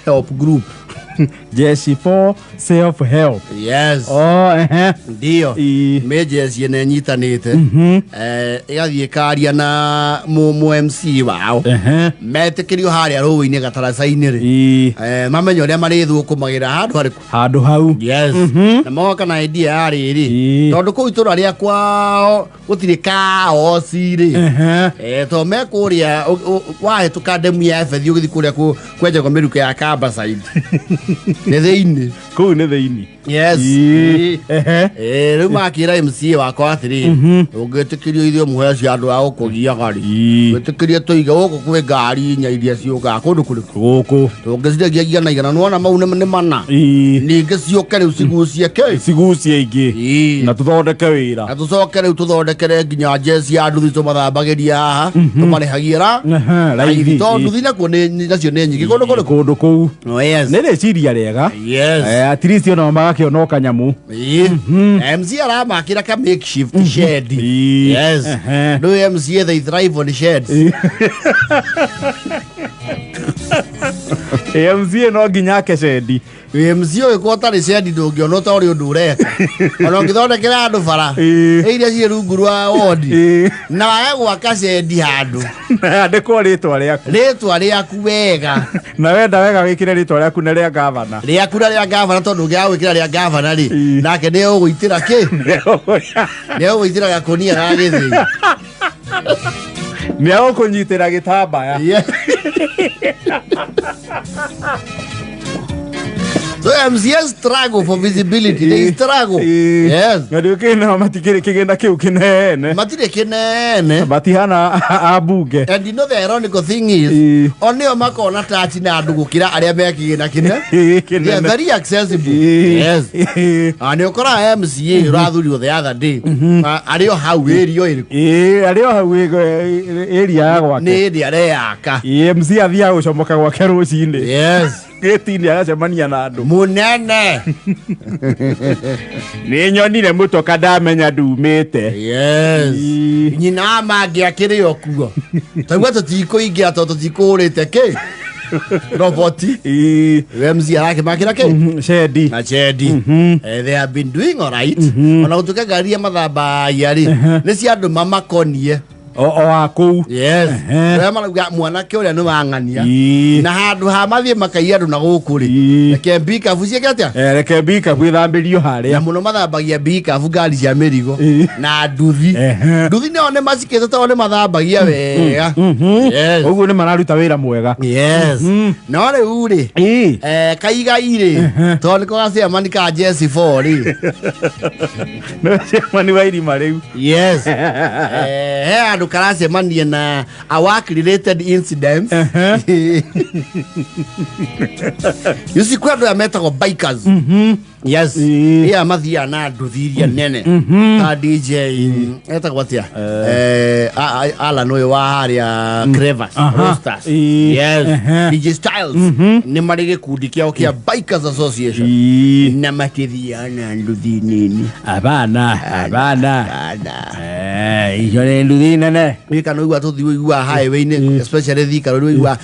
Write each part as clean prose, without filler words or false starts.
help group. Jeshi for self help. Yes. Oh, ehe. Ndio. Nĩ jeci ĩno ĩnyitanĩte, ĩgathiĩ ĩkaria na mũ MC wao, metĩkĩrio harĩa rũĩ-inĩ gataraca-inĩ rĩ, mamenye ũrĩa marĩthũkũmagĩra handũ harĩkũ. Handũ hau. Yes. Na moka na idea ya rĩrĩ, tondũ kũu itũra rĩa kwao gũtirĩ kaoci rĩ, tondũ me kũrĩa wahĩtũka ndemu ya Ebethi ũgĩthiĩ kũrĩa kwenjagwo mĩruke ya Kambasaidi nĩ thĩinĩ. Kũu nĩ thĩinĩ. Yes. Ehe. Rĩu makĩra MCA wakwa atĩrĩrĩ, ũngĩtĩkĩrio ithuĩ mũhe acio andũ a gũkũgiaga rĩ, gwĩtĩkĩria tũige gũkũ kwĩ ngari inya iria ciũkaga kũndũ kũrĩkũ. Gũkũ. Tũngĩcirengia 100, nĩwona mau nĩ mana. Ningĩ ciũke rĩu cigucie kĩ? Cigucie ingĩ. Na tũthondeke wĩra. Na tũcoke rĩu tũthondekere nginya jeci ya nduthi tũmathambagĩria haha, tũmarĩhagie ra raithi. Tondũ nduthi nakuo nacio nĩ nyingĩ kũndũ kũrĩkũ? Kũndũ kũu. Oh, yes. Nĩ rĩciria rĩega. Yes. At least ona magakĩona o kanyamũ. MC aramakĩra ka makeshift shed. Yes. Rĩu MCA, they thrive on sheds. MCA no nginya ake cendi. MC ũgĩkorwo ũtarĩ cendi ndũngĩona ũta ũrĩ ũndũ ũreka, ona ũngĩthondekera andũ bara iria ciĩ rungu rwa wondi na wage gwaka cendi handũ. Na yandĩkwo rĩtwa rĩaku. Rĩtwa rĩaku wega. Na wenda wega wĩkĩre rĩtwa rĩaku na rĩa gavana. Rĩaku na rĩa gavana, tondũ ũngĩaga gwĩkĩra rĩa gavana rĩ, nake nĩ ũgũitĩra kĩ? Nĩ ũgũitĩra gakũnia ga gĩthĩi. Nĩ agũkũnyitĩra gĩtambaya. So MCS struggle for visibility. They struggle. Yes. Na ndĩũkĩ nao matikĩrĩ kĩgĩna kĩu kĩnene. Matirĩ kĩnene. Matihana ambunge. And you know the ironical thing is, o nĩo makona touch na andũ gũkĩra arĩa me kĩgĩna kĩne. Kĩnene. They are very accessible. Yes. Ah, nĩ ũkoraga MCA ũrathurirwo the other day. Ah, arĩ o hau ĩrio ĩrĩkũ? Ĩĩ, arĩ o hau area ya gwake. Nĩ hĩndĩ areyaka. Ĩĩ, MC athiaga gũcomoka gwake rũcinĩ. Yes. Gĩti-inĩ agacemania na andũ. Mũnene. Nĩ nyonire mũtoka ndamenya ndumĩte. Yes. Nyina wa mangĩ akĩrĩ o kuo. Taigua tũtikũingĩra tondũ tũtikũhũrĩte kĩ? Roboti. MC arakĩmakĩra kĩ? Cendi. Na cendi. They have been doing all right. Ona gũtuĩka ngari iria mathambagia rĩ, nĩ cia andũ mamakonie. O wa kũu. Yes. Arĩa marauga mwanake ũrĩa nĩ wang'ania. Na handũ ha mathiĩ makaiya andũ na gũkũ rĩ, reke mbikabu ciĩke atĩa? Reke mbikabu ĩthambĩrio harĩa. Na mũno mathambagia mbikabu, ngari cia mĩrigo na nduthi. Nduthi nao nĩ macikĩte tondũ nĩ mathambagia wega. Yes. Ũguo nĩ mararuta wĩra mwega. Yes. No rĩu rĩ, kaigai rĩ, tondũ nĩko gacemani ka Jesse 4 rĩ. Nĩ cemani wa irima rĩu. Yes. He andũ karacemania na a work related incidents. You see, kwĩ andũ aya metagwo bikers. Yes. Iya mathiaga na nduthi iria nene ta DJ etagwo atĩa? Alan ũyũ wa harĩa Crevas Roasters. Yes. DJ Styles nĩ marĩ gĩkundi kĩao kĩa Bikers Association na matithiaga na nduthi nini. Abana, abana. Icio nĩ nduthi nene. Nĩ kana ũigua tũthiĩ ũigua highway-inĩ, especially Thika Road, ũigua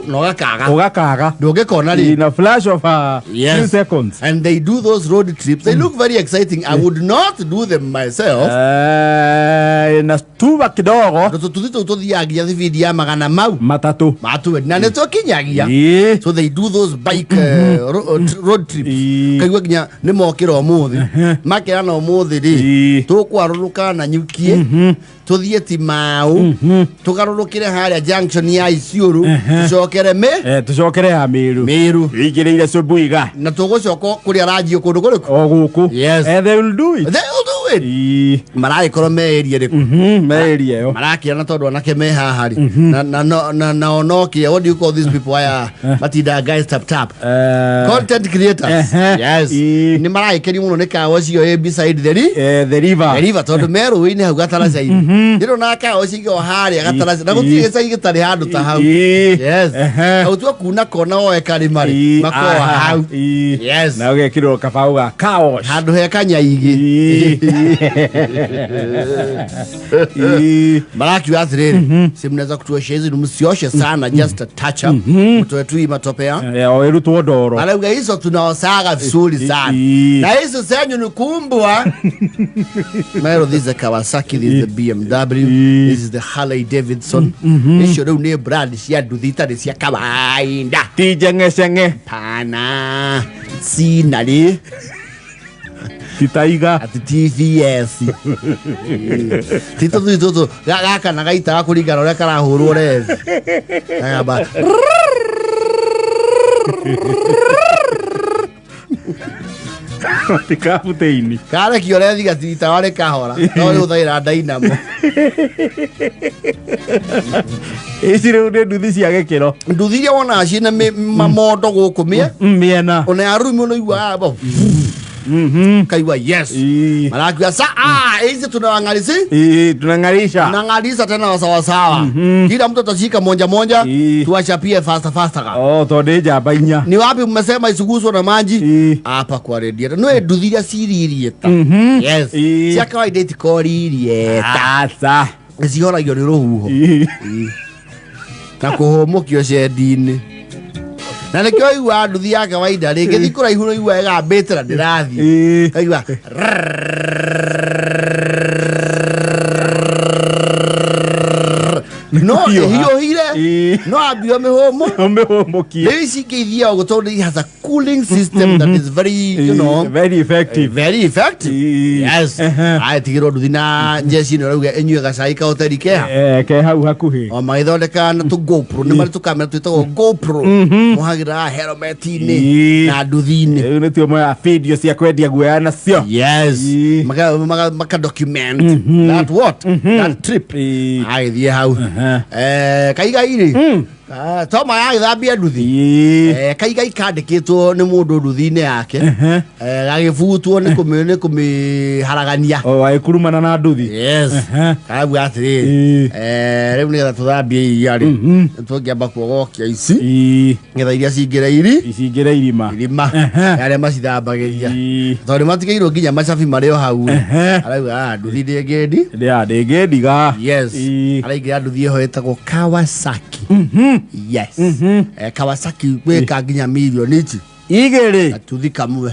na ũgakaga. Ũgakaga. Ndũngĩkona rĩ. In a flash of a few seconds. And they do those road trips. They look very exciting. I would not do them myself. Na tuba kidogo. Tũthuthi tũu tũthiaga nginya thibindi ya magana mau matatũ. Matũ na nĩ tũkinyagia. So they do those bike road trips. Kaigua nginya nĩ mokĩra ũmũthĩ, makĩra na ũmũthĩ rĩ, tũkwarũrũka na nyukie, tũthiĩ Timau, tũgarũrũkĩre harĩa junction ya Isiũrũ, tũcokere mĩ Tũcokere ya Mĩrũ. Mĩrũ. Wĩingĩrĩire Subuiga. Na tũgũcoka kũrĩa ranjio kũndũ kũrĩkũ? O gũkũ. Yes. They will do it. They will do it. Maragĩkorwo me area ĩrĩkũ? Me area ĩyo. Marakĩona tondũ anake me haha rĩ, na no kĩa, what do you call these people aya matindaga guys tap tap, content creators? Yes. Nĩ maragĩkenio mũno nĩ kawa ũcio ĩ beside the the river. The river, tondũ me rũĩ-inĩ hau gataraca-inĩ. Ndĩrona kawa ũcio igagwo harĩa gataraca na gũtirĩ gĩcagi gĩtarĩ handũ ta hau. Yes. Hau tua kuna kona woe karĩma rĩ, makoragwo hau. Yes. Na ũgekĩrwo kabaũ ga car wash. Handũ he kanyaigĩ. Ĩĩ. Marakiuga atĩrĩrĩ, si mnaweza kutuosha hizi, msioshe sana, just a touch up, mtoe tu hii matope ya Eh, o ĩrutwo ndoro. Arauga hizo tunaosaga vizuri sana Ii. na hizo zenyu ni kumbwa. Mero, this is the Kawasaki, this is the BMW, Ii. this is the Harley Davidson. Icio rĩu nĩ brand cia nduthi itarĩ cia kawaida. Ti njeng'eceng'e. Pana cinarĩ Ti taiga. Ati TVS ti tũthui tũtũ gaka na gaitaga kũringana ũrĩa karahũrwo rethi gagamba. Ti kabutĩini. Karekio rethi gatiritaga rĩ kahora no rĩ ũthaira dynamo. Ici rĩu nĩ nduthi cia gĩkĩro. Nduthi iria wonaga ciĩna mamondo gũkũ mĩe Mĩena. ona ya rumi ũnaigua kaigua yes. Ii. Marakiuga sa ah, hizi tunawang'arisi. Ii, tunang'arisha. Tunang'arisa tena sawasawa, kila mtu atashika moja moja. Ii. Tuwachapie fasta fasta ka. Oh, tondũ nĩ njamba inya. Ni wapi mmesema isiguswe na maji? Ii. Hapa kwa radiator no nduthi iria ciririeta. Yes. Ii. Cia kawaida itikoririeta. Aca. Cihoragio nĩ rũhuho Ii. na kũhũmũkio cendi-inĩ, na nĩkĩo igua nduthi ya kawaida rĩ ngĩthiĩ kũraihu no igua ĩgambĩte na ndĩrathiĩ. Ii. Kaigua no Kũhiũha. ĩhiũhire. Ii. No ambio mĩhũmũ. Ũmĩhũmũkie. Rĩu ici ingĩ ithiaga ũguo tondũ it has a cooling system that is very, you know, Very effective. very effective. Ii. Yes. Ehe. Atigĩrwo nduthi na njeci ĩno ĩrauga ĩnyue gacai kahoteri keha. Eh, ke hau hakuhĩ. O magĩthondeka na tũ GoPro, nĩ marĩ tũkamera twĩtagwo GoPro mũhagĩra helmet-inĩ Ii. na nduthi-inĩ. Rĩu nĩtuo moya video cia kwendia guoya nacio. Yes. Ii. Maka document that what that trip. Ii. Agĩthiĩ hau. Eh, kaigai rĩ toma yagĩthambia nduthi. Ii. Eh, kaigai kandĩkĩtwo nĩ mũndũ nduthi-inĩ yake. Ehe. Eh, gagĩbutwo nĩ kũmĩharagania. O agĩkurumana na nduthi. Yes. Ehe. Karauga atĩrĩrĩ, Ii. eh, rĩu nĩgetha tũthambie iria rĩ, tũngĩamba kuogokia ici Ii. nĩgetha iria cingĩre iri Icingĩre irima. irima. Ehe. Arĩa macithambagĩria Ii. tondũ nĩmatigĩirwo nginya macabi marĩ o hau rĩ. Ehe. Arauga "Ah, nduthi ndĩngĩndi." Ndĩa ndĩngĩndiga. Yes. Ii. Araingĩra nduthi ĩho ĩtagwo Kawasaki. Yes. Eh, Kawasaki gwĩka nginya mirioni ici Igĩrĩ. gatuthi kamwe.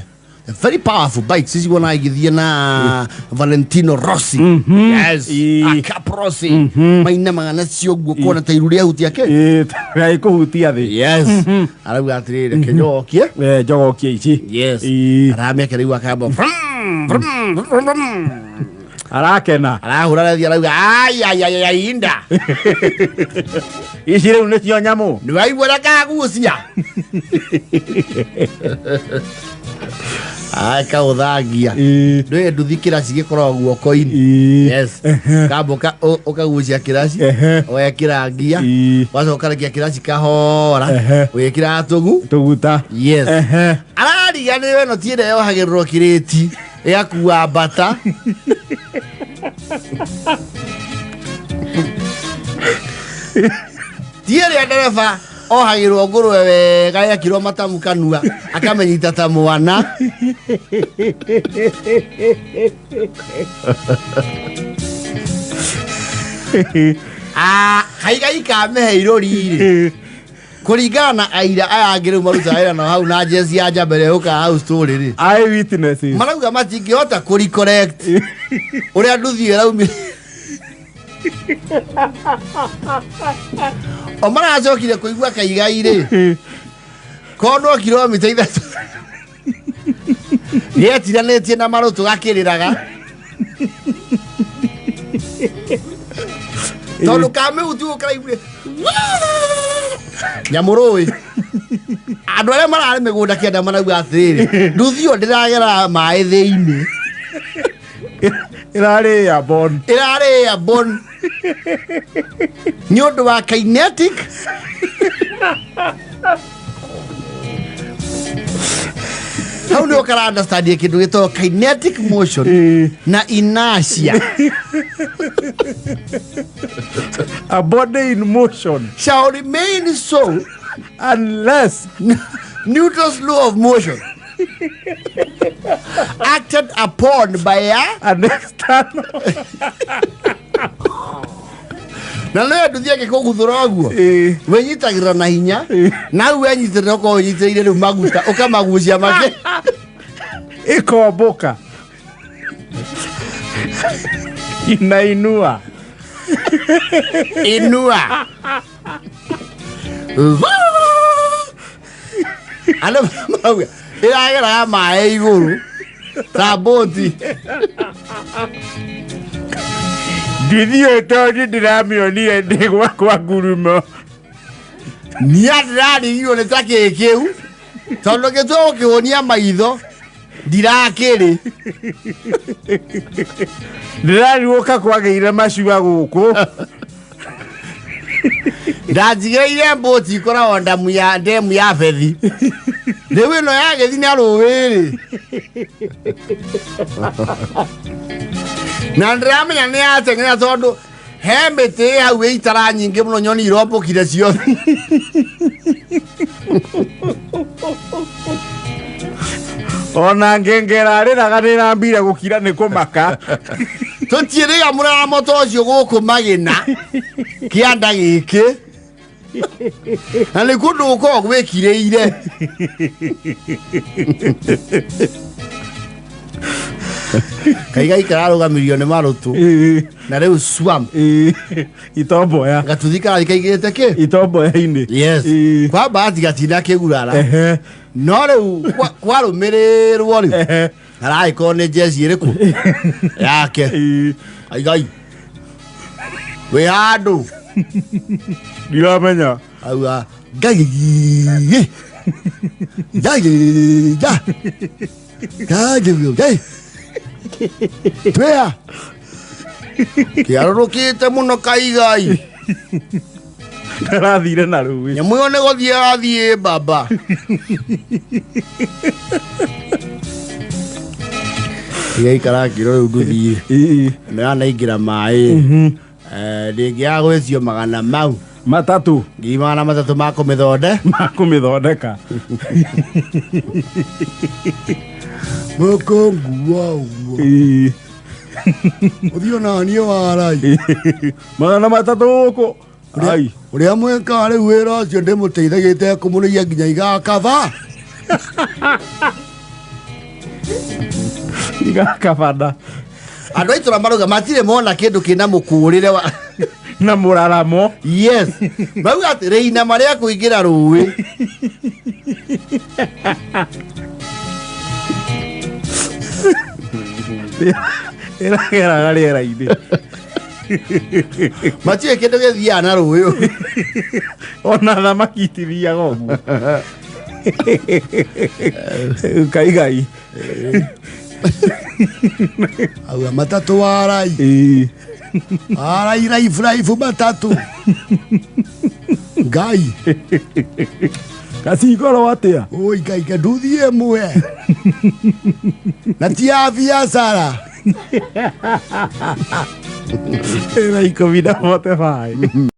Very powerful bikes ici wonaga igĩthiĩ na Valentino Rossi. Yes. Ii. Akap Rossi mainamaga nacio guo kuona ta iru rĩahutia kĩ. Ii, gagĩkũhutia thĩ. Yes, arauga atĩrĩrĩ, reke njogokie. Eh, njogokie ici. Yes. Ii. Aramĩake rĩu akamba vrum, vrum, vrum, vrum. Arakena. Arahũra rethi arauga aiaiaiainda. Ici rĩu nĩcio nyamũ. Nĩ waigua ũrĩa kagucia kaũthangia. Ii. Ndũĩ nduthi kĩraci gĩkoragwo guoko-inĩ. Ii. Yes, kamba ũkagucia kĩraci. Ehe. Wekĩra ngia. Ii. Wacoka ũkarekia kĩraci kahora. Ehe. Wĩkĩraga tũgu. Tũguta. Yes. Ehe. Arariganĩrwo ĩno ti ĩrĩa yohagĩrĩrwo kĩrĩti ĩgakua mbata, ti ĩrĩa ndereba ohagĩrwo ngũrwe wega ĩgakirwo matamu kanua akamenyita ta mwana. Ah, kaigai kamehe irũri-rĩ kũringana na aira aya angĩ rĩu marutaga wĩra nao hau na njeci ya njamba ĩrĩa yũkaga hau story rĩ. Eye witnesses. Marauga matingĩhota kũ recollect ũrĩa nduthi ĩyo ĩraumire, o maracokire kũigua kaigai rĩ konwo kilomita 3 gĩetiranĩtie na marũtũ gakĩrĩraga tondũ kamĩhuti ũkaraiguire nyamũ rũĩ. Andũ arĩa mararĩ mĩgũnda kĩanda marauga atĩrĩrĩ, nduthi ĩyo ndĩragera maĩ thĩinĩ. Ĩrarĩ airborne. Ĩrarĩ airborne nĩ ũndũ wa kinetic. Hau nĩ ũkara understand kĩndũ gĩtagwo kinetic motion Ĩĩ. na inertia. A body in motion shall remain so unless Newton's law of motion. Acted upon by a An external. Na nä nduthi angä kå guthå ũguo Ĩĩ. wĩnyitagĩrĩra na hinya nau wenyitĩrĩra ũkorwo wĩnyitĩrĩire rĩu maguta ũkamagucia make. Ĩkombũka. Inainua. Inua andũ marauga ĩrageraga maĩ igũrũ ta mbũti. Nduthi ĩyo tondũ ndĩramĩonire ndĩ gwakwa ngurumo. Niĩ ndĩrarigirwo nĩ ta kĩ kĩu tondũ gĩtua gũkĩhũnia maitho ndirakĩrĩ. Ndĩrariũka kwagĩire macua gũkũ. Ndanjigĩrĩire mbũti ikoragwo ndamu ya ndemu ya bethi rĩu ĩno yagĩthi na rũĩ-rĩ na ndĩramenya nĩ yateng'era tondũ he mĩtĩ ĩ hau ĩ itara nyingĩ mũno nyoni irombũkire ciothe. Ona ngengera rĩraga nĩrambire gũkira nĩ kũmaka. Tũtiĩrĩga mũraramo ta ũcio gũkũ magĩna kĩanda gĩkĩ na nĩ kũndũ gũkoragwo gwĩkirĩire. Kaigai kararũgamirio nĩ marũtũ na rĩu swamp. Itomboya. Gatuthi karathi kaigĩte kĩ Itomboya-inĩ. Yes. Kwa bahati gatina kĩgurara. No rĩu kwarũmĩrĩrwo rĩ haragĩkorwo nĩ jeci ĩrĩkũ yake. Aigai wĩ handũ. Ndiramenya. Auga ngai ngai ngai ngai twĩa kĩarũrũkĩte mũno kaigai. Karathire na rũĩ. Nyamũ ĩyo nĩ gũthiĩ athiĩ baba igaikara kiro rĩu ndũthiĩ nĩ yanaingĩra maĩ ndĩngĩaga gwĩtio magana mau 3. 300,000 ma kũmĩthonde Ma kũmĩthondeka. Mũkũngua ũguo. Ũthiĩ ona niĩ warai. 300 gũkũ. Ai. Ũrĩa mwĩkaga rĩu wĩra ũcio ndĩmũteithagĩte kũmũrĩia nginya igakaba. Igakabanda. Andũ a itũra marauga matirĩ mona kĩndũ kĩna mũkũrĩre wa na mũraramo. Yes, mauga atĩ rĩinama rĩa kũingĩra rũĩ. Ĩrageraga rĩera-inĩ. Matirĩ kĩndũ gĩthiaga na rũĩ ũguo. Ona thamaki itithiaga ũguo. Kaigai. Auga 3 warai. Arai raifu raifu 3. Ngai. Kacingoro atĩa? Oi ngai nduthi ĩmwe. Na ti ya biacara. Ĩna 10 na 45.